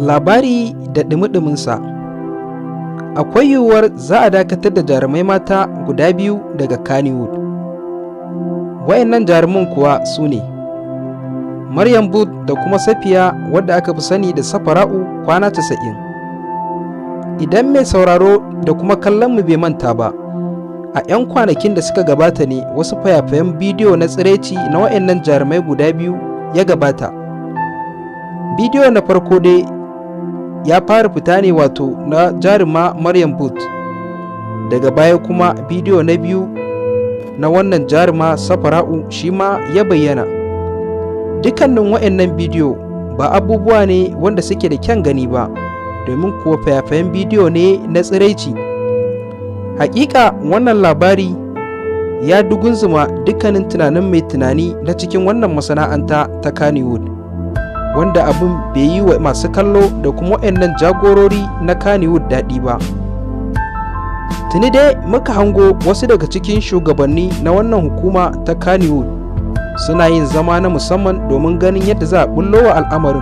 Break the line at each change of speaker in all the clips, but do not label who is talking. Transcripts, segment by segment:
Labari da ɗumi-ɗuminsa. Akwai yiwuwar za a dakatar da jarumai mata guda biyu daga Kannywood. Wayannan jaruman kuwa su ne Maryam Booth da kuma Safiya, wadda aka fi sani da Safara'u Kwana 90. Idan mai sauraro da kuma kallon mu bai manta ba, a 'yan kwanakin da suka gabata ne wasu fayafayen bidiyo na tsiraici na wayannan jarumai guda biyu ya gabata. Bidiyo na farko dai ya fara fita ne, wato na jaruma Maryam Booth. Daga baya kuma bidiyo na biyu na wannan jaruma Safara'u shi ma ya bayyana. Dukkanin wayannan bidiyo ba abubuwa ne wanda suke da kyan gani ba, domin kuwa fayafayen bidiyo ne na tsiraici. Hakika wannan labari ya dugunzuma dukkanin tunanin mai tunani na cikin wannan masana'anta ta Kannywood, wanda abin bai yi wa masu kallo da kuma waɗannan jagorori na Kannywood daɗi ba. Tuni dai muka hango wasu daga cikin shugabanni na wannan hukuma ta Kannywood suna yin zama na musamman domin ganin yadda za a bullo wa al'amarin,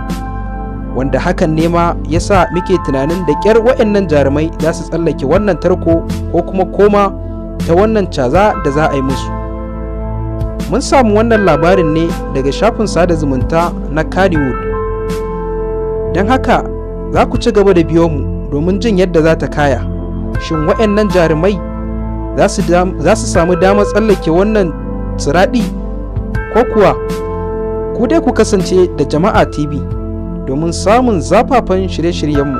wanda hakan ne ma ya sa muke tunanin da ƙyar waɗannan jarumai za su tsallake wannan tarko ko kuma koma ta wannan caza da za a yi musu. Mun samu wannan labarin ne daga shafin sada zumunta na Kannywood. Don haka za ku ci gaba da biyo mu domin jin yadda za ta kaya. Shin waɗannan jarumai za su samu damar tsallake wannan siraɗi ko kuwa? Ku dai ku kasance da Jama'a TV domin samun zafafan shirye-shiryenmu.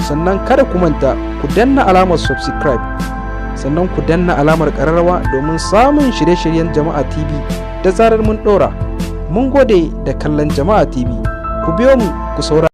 Sannan kada ku manta ku danna alamar subscribe, sannan ku danna alamar ƙararrawa domin samun shirye-shiryen Jama'a TV da zarar mun ɗora. Mun gode da kallon Jama'a TV. Ku biyo mu ku saurara.